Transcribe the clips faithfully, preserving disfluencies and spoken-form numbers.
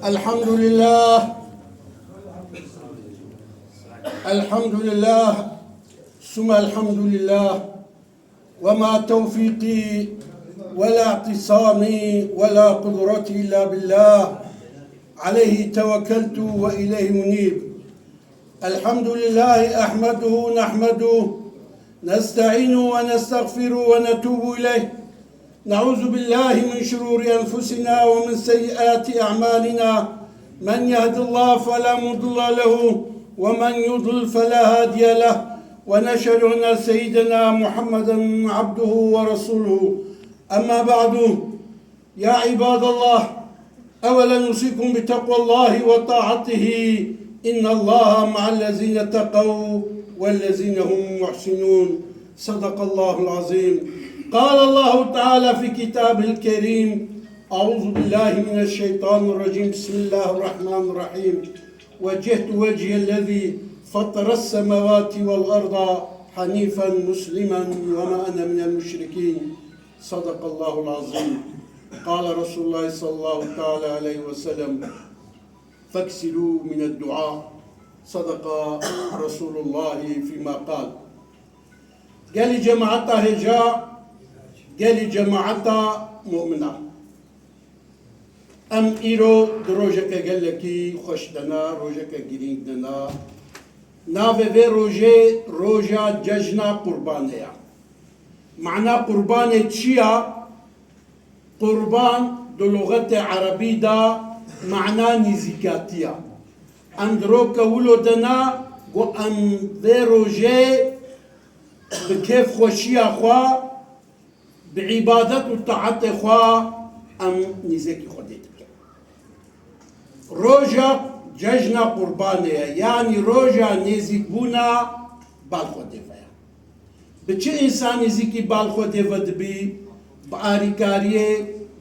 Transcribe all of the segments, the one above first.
الحمد لله. الحمد لله. ثم الحمد لله. وما توفيقي ولا اعتصامي ولا قدرتي إلا بالله. عليه توكلت وإليه أنيب. الحمد لله أحمده نحمده نستعين ونستغفر ونتوب إليه. نعوذ بالله من شرور أنفسنا ومن سيئات أعمالنا. من يهد الله فلا مضل له ومن يضلل فلا هادي له. ونشهد أن سيدنا محمدا عبده ورسوله. أما بعد، يا عباد الله، أولا أوصيكم بتقوى الله وطاعته، إن الله مع الذين اتقوا والذين هم محسنون. صدق الله العظيم. قال الله تعالى في كتابه الكريم، أعوذ بالله من الشيطان الرجيم، بسم الله الرحمن الرحيم. وجهت وجهي الذي فطر السماوات والأرض حنيفا مسلما وما أنا من المشركين. صدق الله العظيم. قال رسول الله صلى الله تعالى عليه وسلم، فاكثروا من الدعاء. صدق رسول الله فيما قال. Gelî cemaeta hêja, gelî cemaeta mu'mina. Em îro di rojeke gelekî xweş de ne, rojeke girîng de ne. Navê vê rojê roja cejna Qurbanê ye. Mana Qurbanê çi ya? Qurban di luxetê erebî de mana nîzîkatî ya. Em di roke wilo de ne ku em vê rojê bi kêfxweşiya xwe, bi îbadet û taetê xwe em nîzekî Xwedê dikin. Roja cejna Qurbanê ye, yanî roja nêzîkbûna bal Xwedê ve ye. Bi çi însan nêzîkî bal Xwedê ve dibî? Bi arîkariyê,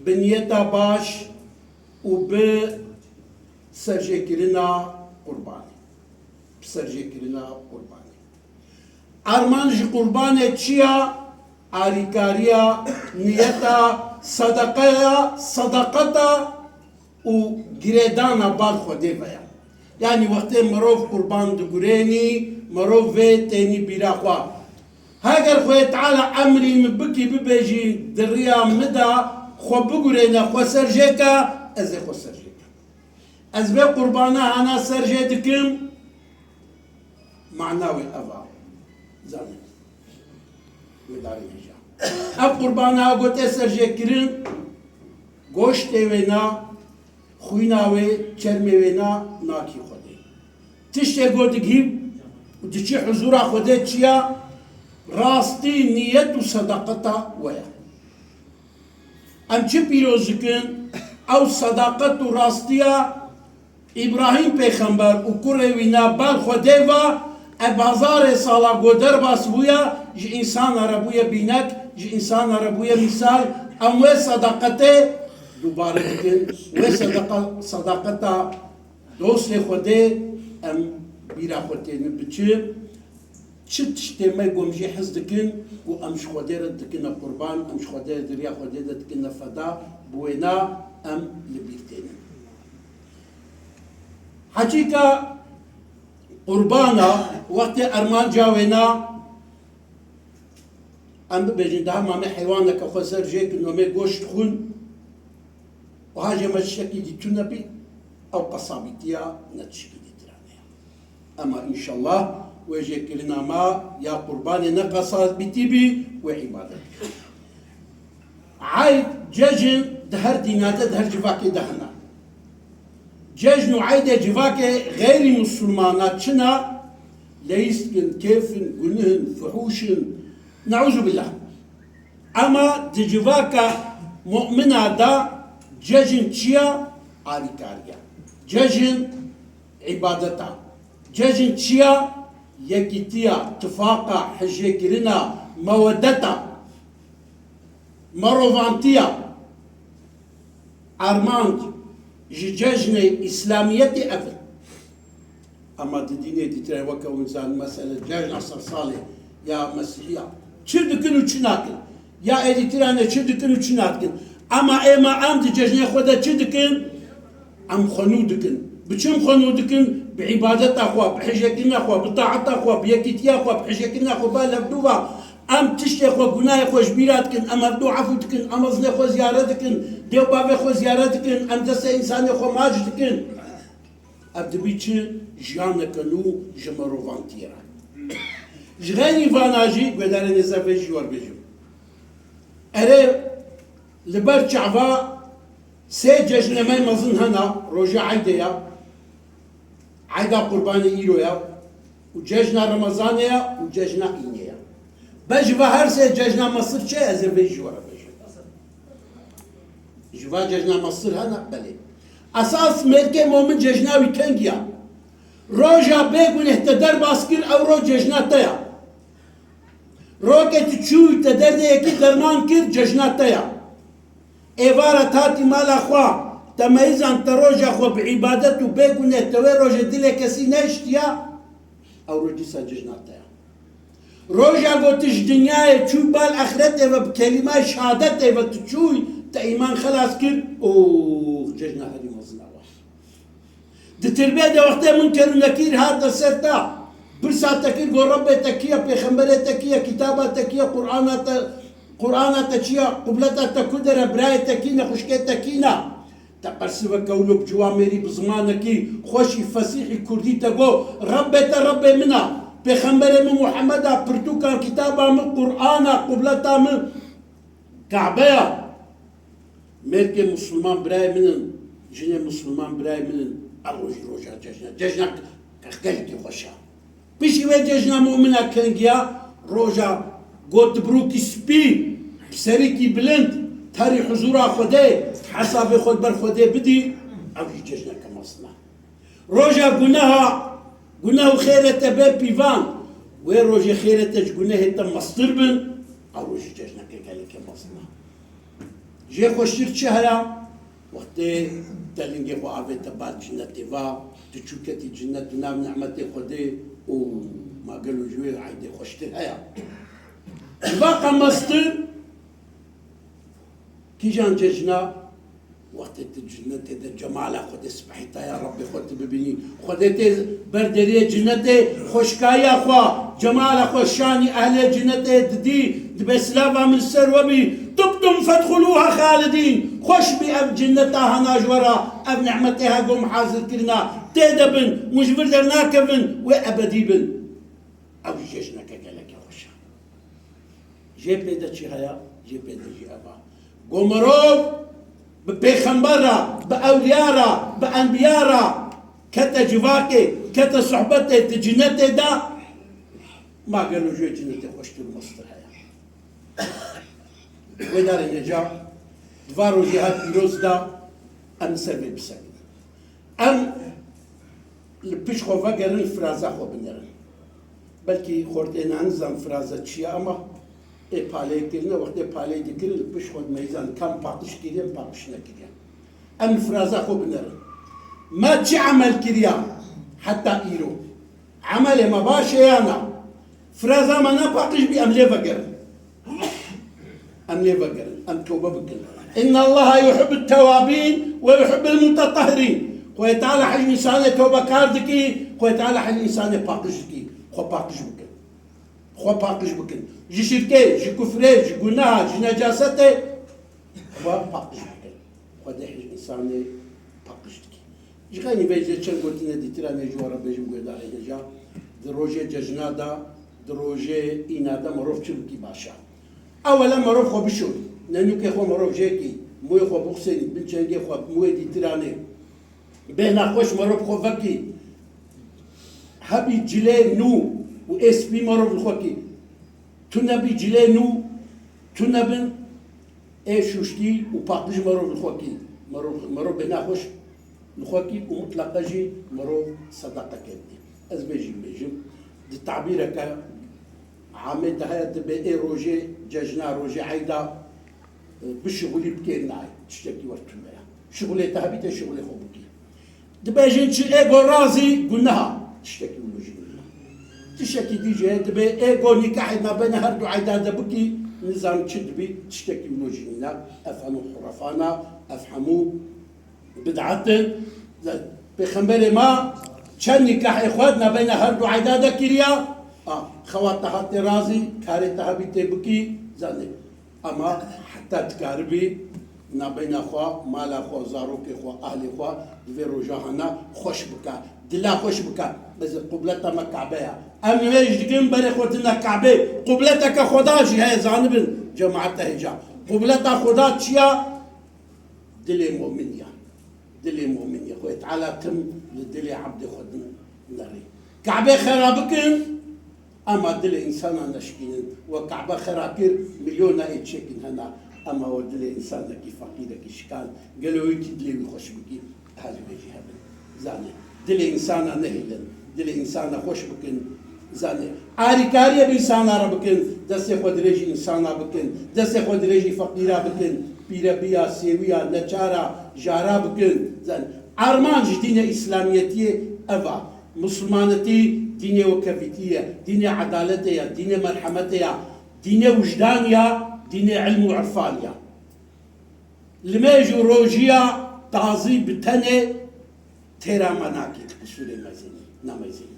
bi niyeta baş û bi serjêkirina Qurbanê. Bi serjêkirina Qurbanê. Armanc ji Qurbanê çi ya? Arîkariya, niyeta, sedeqeya, sedaqeta û girêdana bal Xwedê ve ya. Yanî wextê mirov qurban digurênî, mirov vê tênî bîra xwe. Heger Xwedê Teala emrî min bikî bibêjî di riya min de xwe bigurêne, xwe serjêke, ez ê xwe serjêke. Ez vê qurbana hana serjê dikim, mana wê ev a. Zanî. Wê darê hêja. Ev qurbana gote serjêkirin, goştê wê na, xwîna wê, çermê wê na, nakî Xwedê. Tiştê got digihî û diçî huzûra Xwedê çi ya? Rastî, niyet û sedaqeta we ya. Em çi pîroz dikin? Ew sedaqet û rastiya Îbrahîm pêxember û kurê wî ne bal Xwedê ve, e, hezarê sala ku derbas bûye, ji însana re bûye bînek, ji însana re bûye mîsal, em wê sedaqetê dubare dikin, wê sedeqa-, sedaqeta dostê Xwedê em bîra xwe tênin bi çi? Çi tiştê me ku em jê hez dikin û em ji Xwedê re dikine qurban, em ji Xwedê re di riya Xwedê de dikine feda, bi wêna em li bîr tênin. Heqîqa qurbana wextê armanca wêna, em bibêjin, daha ma me heywaneke xwe ser jê kin û me goşt xwin, wiha jê me tiştekî dî tune bî, ew qesabîtiya ne tiştekî dîtirane ye. Ema înşallah wê jêkirina me ya qurbanê ne qesabîtî bî, wê îbadet. Eyd, cejin di her dîna de, di her civakê de hene. Cejn û eydê civakê xeyrî misilmana çi ne? Leyîst in, kêf in, gunih in, fuhûş in. Neûzubillah. Ema di civaka mu'mina de cejin çi ya? Alîkariya. Cejin îbadeta. Cejin çi ya? Yekîtiya, tifaqa, hijêkirina, mewedeta, merovantiya. Armanc ji cejnê îslamiyetê ev in. Ema di dînê dîtir e, weke hûn zanin, mesele cejna sersalê ya Mesîhiya. Çi dikin û çi nakin? Ya êdîtiran e çi dikin û çi nakin? Ema êma em di cejnê xwe de çi dikin? Em xwe nû dikin. Bi çi em xwe nû dikin? Bi îbadeta xwe, bi hijekirina xwe, bi taeta xwe, bi yekîtiya xwe, bi hijekirina xwe ba levdûva. Em tiştê xwe, gunahê xwe ji bîra dikin, em hevdû efû dikin, em mezinê xwe ziyaret dikin, dê û bavê xwe ziyaret dikin, em destê însanê xwe maç dikin. Ev dibî çi? Jiyaneke nû ji mirovantiyê re. Ji xeynî vana jî guhdarên hêza vê jî werbêjim. Erê, li ber çava sê cejnê me mezin hene, roja eydê ya, eyda qurbanê îro ya û cejna Remezanê ya û cejna înê ya. Be ji va her sê cejna mestir çi ye, ez ê vê jî we re bêjim. Ji va cejna mestir hene, belê. Esas mêrkê momin cejna wî kengî ya. Roja bê guneh te derbas kir, ew roj cejna te ya. Rokê tu çûyî te derdê yekî derman kir, cejna te ya. Êvara te hatî mala xwe, te meyizand te roja xwe bi îbadet û bê guneh te wê rojê dilê kesî nehiştiya, ew roj dîsa cejna te ya. Roja ku tu ji dinyayê çû bal exretê ve bi kelîmay şehadetê ve tu çûyî, te îman xelas kir, ox, cejna herî mezin ew e. Di tirbê de wextê Munker û Nekîr hate ser te, pirsa te kir, got, Rebbê te kî ye, pêxemberê te kî ye, kitaba te kî ye, Qur'ana te, Qur'ana te çi ye, qibleta te ku der e, birayê te kî ne, xwişkê te kî ne? Te bersive kewlo bi ciwamêrî, bi zimanekî xweşî, fesîhî kurdî te got, Rebbê te Rebbê min e, pêxemberê min Muhammed e, pirtûka kitaba min Qur'an e, qibleta min Kabe ye. Mêrkê Misliman birayê min in, jinê Misliman birayê min in. Ev rojî roja cejna. Cejna gelkî xweş e. Piştî wê cejna mumina kengiya, roja got bi rûkî spî, bi serîkî bilind, terî huzûra Xwedê, hesabê xwe li ber Xwedê bidî, ew jî cejneke mezin e. Roja guneha, guneh û xêrê te bê pîvan, wê rojê xêrê te ji gunehê te mestir bin, ew rojî cejneke gelekê mezin e. Jê xweştir çi heye? Wextê te lingê xwe avête bal cinnetê va, tu çû ketî cinnet di nav nimetê Xwedê û ma gelo ji wê eydê xweştir heye? Ji va qemestir kîjan cejna? Wextê tu cinnetê de cemala Xwedê spehîtaya Rebbê xwe tu bibînî. Xwedê tê ber deriyê cinnetê xweşkayiya xwe, cemala xwe şanî ehlê cinnetê didî, dibê silava min ser we bî. Tibtum fedxulûha xalidîn. Xweş bî ev cinneta hana ji we re, ev nimetê ha gom hazir kirina. Tê de bin, hûn ji vir dernakevin, wê ebedî bin. Ew jî cejneke gelekî xweş e. Jê pê de çi heye? Jê pê de jî ev e. Go mirov bi pêxember re, bi ewliya re, bi enbiya re kete civakê, kete sohbetê di cinnetê de, ma gelo ji wê cinnetê xweştir û mestir heye? Wê darê neca, di va rojê her pîroz de em li ser vê bisekinin. Em li pişt xwe vegerin, firaza xwe binerin. Belkî xortê ne nizan firaza çi ye, ama ê palê kirine, wextê palê dikirin, li pişt xwe meyzan kam paqij kiriye, paqij nekiriye. Em li firaza xwe binerin. Me çi emel kiriya heta îro? Emelê me baş e ya na? Firaza me ne paqij bî, em lê vegerin. Em lê vegerin. Em tobe bikin. Inna Allaha yuhibbut tewabin ve yuhibbul mutatahhirin. Xwedê Teala hej însanê tobekar dikî, Xwedê Teala hej însanê paqij dikî. Xwe paqij bikin. Xwe paqij bikin. Ji şirkê, ji kufrê, ji guneha, ji necasetê xwe paqij bikin. Xwedê hej însanê paqij dikî. Ji xeynî vê jê çend gotinê dîtiranê ji we re bêjim guhdarê hêja. Di rojê cejna de, di rojê îna de mirov çi bikî baş e? Ewela mirov xwe bişo. Nenûkê xwe mirov jêkî. Mûyê xwe bixusênî. Bin çengê xwe, mûyê dîtiranê. Bêhna xweş mirov xwe vekî. Hebî cilê nû û ê spî mirov li xwe kî. Tu nebî cilê nû, tu nebin ê şûştî û paqij merov li xwe kî. Merov, merov bêhna xweş li xwe kî û mutleqa jî merov sedeqeke bidî. Ez vê jî bêjim, di tabîreke amê de heye, dibê ê rojê cejna, rojê eyda, e, bişixulî bikê nayê. Tiştekî wer tune ye. Şixulê te hebî, te şixulê xwe bikî. Dibêjin çi ego razî guneha. Tiştekî wilo jî nîne. Tiştekî dî jî heye, dibê ego nîkahê nabeyna her du eyda de bikî, nizam çi dibî, tiştekî wilo jî nîne. Ev hemû hurafana, ev hemû Bid'at in. Pêxemberê me çend nîkahê xwe di navbeyna her du eyda de kiriya. A, xewa te hatê razî, karê te hebî tê bikî, zanê. Ama heta dikaribî navbeyna xwe, mala xwe, zarokê xwe, ahlê xwe di vê roja hana xweş bike. Dila xweş bike. Ez ê qibleta me Kabe ya. Em nimêj dikin, berê xwe dine Kabê. Qibleta ke Xweda jî heye, zanibin, cemaeta hêja. Qibleta Xweda çi ya? Dilê momin ya. Dilê momin ya. Xwedê Teala tim li dilê ebdê xwe din nerê. Kabê xera bikin, ama dilê însana neşikînin. We Kabe xera kir, milyona ê çêkin hena. Ama we dilê însanekî feqîrekî şikan, gelo wî kî dilê wî xweş bikî? Her wê jî hebin. Zanê, dilê însana nehêlin, dilê însana xweş bikin. Zanê, arîkariyê bi însana re bikin, destê xwe dirêjî însana bikin, destê xwe dirêjî feqîra bikin, pîrebiya, sêwiya, neçara, jara bikin. Zanê, armanc ji dînê îslamiyetiyê ev a. Misilmanetî dînê wekevîtî ye, dînê edaletê ye, dînê merhemetê ye, dînê wijdan ya, dînê ilm û irfan ya. Limêj û rojiya tazî bi tenê têra me nakê, di qisûrê mezin, nemezin.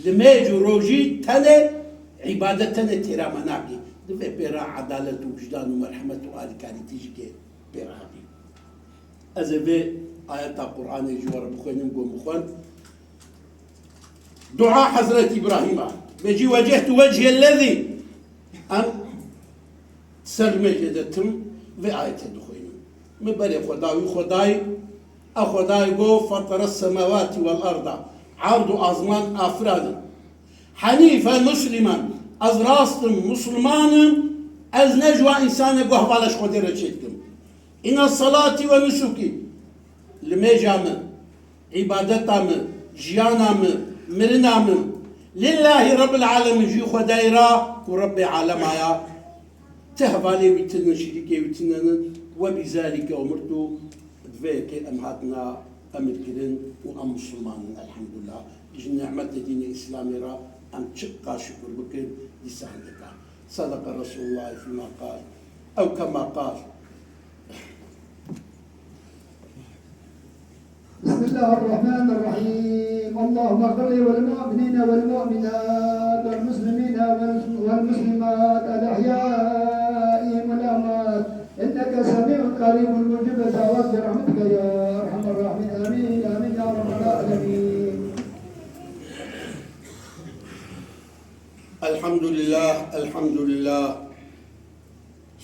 Limêj û rojî tenê, îbadet tenê têra me nakê. Divê pê re edalet û wijdan û merhemet û alîkarîtî jî kê pê re hebî. Ez ê vê ayeta Qur'anê ji we re bixwînim, ku min xwend. Dua Hezret Îbrahîm a. Bêjî, "Wecehtu wechiyellezî." Em ser mêjê de tim vê ayetê dixwînin. Min berê xwe da wî Xwedayî, e Xwedayî got, "Fatara semawati wel arda." Erd û azman afirandin. "Henîfen muslimen." Ez rast im, musulman im. Ez ne ji wan însanê ku hevala ji Xwedê re çêdikim. "Inne salati ve nusuki." Limêja min, îbadeta min, jiyana min, mirina min, lillahî Rebbil alemin, jî Xwedayê re ku Rebbê alema ya. Ti hevalê wî tinin, şirîkê wî tinin, we bî zalike umirtu, di vê yekê em hatina emir kirin û em musulman in, elhamdulillah. Ji nimetê dînê Îslamê re em çiqa şukur bikin, dîsa hindika. Sadaqa Resulullah fîma qal, ew kema qal. بسم الله الرحمن الرحيم. اللهم اغفر لي وللمؤمنين والمؤمنات والمسلمين وال-، والمسلمات الأحياء والأموات إنك سميع قريب مجيب الدعوات برحمتك يا أرحم الراحمين. آمين، آمين يا رب العالمين. الحمد لله، الحمد لله.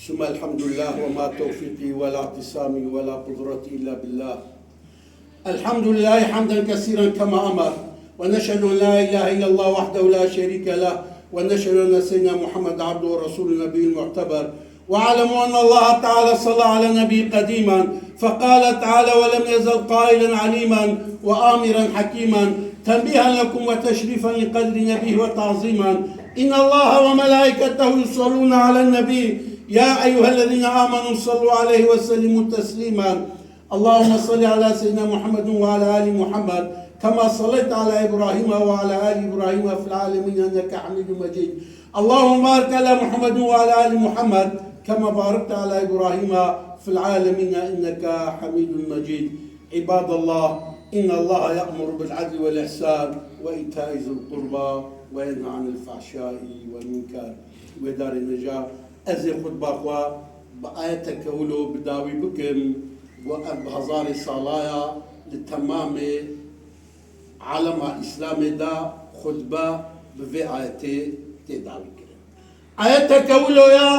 ثم الحمد لله وما توفيقي ولا اعتصامي ولا قدرتي إلا بالله. الحمد لله حمدا كثيرا كما أمر، ونشهد أن لا إله إلا الله وحده لا شريك له، ونشهد أن سيدنا محمد عبده ورسوله النبي المعتبر. واعلموا أن الله تعالى صلى على النبي قديما، فقال تعالى: "ولم يزل قائلا عليما وآمرا حكيما، تنبيها لكم وتشريفا لقدر نبيه وتعظيما. إن الله وملائكته يصلون على النبي، يا أيها الذين آمنوا صلوا عليه وسلموا تسليما." اللهم صل على سيدنا محمد وعلى آل محمد كما صليت على إبراهيم وعلى آل إبراهيم في العالمين إنك حميد مجيد. اللهم بارك على محمد وعلى آل محمد كما باركت على إبراهيم في العالمين إنك حميد مجيد. عباد الله، إن الله يأمر بالعدل والإحسان وإيتاء ذي القربى وينهى عن الفحشاء والمنكر. Wê darê neja ez ê xutba xwe bi ayeteke wilo bi dawî bikim, ku ev bi hezarê sala ya li temamê alema Îslamê de xutbe bi vê ayetê tê dawî kirin. Ayeteke wilo ya,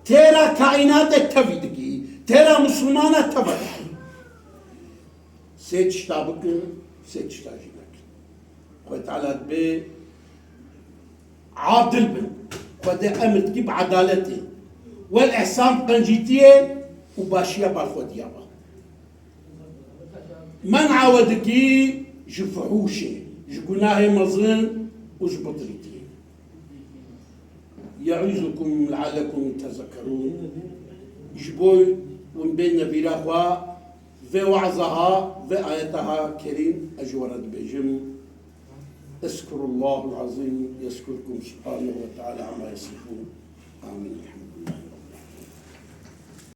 têra kaînatek tevî dikî, têra misilmana teva dikî. Sê tişta bikin, sê tişta jî nekin. Xwedê Teala dibê adil bin. Xwedê emir dikî bi edaletê. Wel ihsan bi qencîtiyê û başiya balxwediya be. Men'a we dikî ji fuhûşê, ji gunahê mezin û ji bitilîtiyê. Ye'îzukum le'ellekum tezekkerûn. Ji bo hûn bêne bîra xwe, vê we'za ha, vê ayeta ha kerîm, ez ji we re dibêjim. Ezkurullahul azîm, yezkurkum, subhanehu ve teala amma yasifûn. Amîn.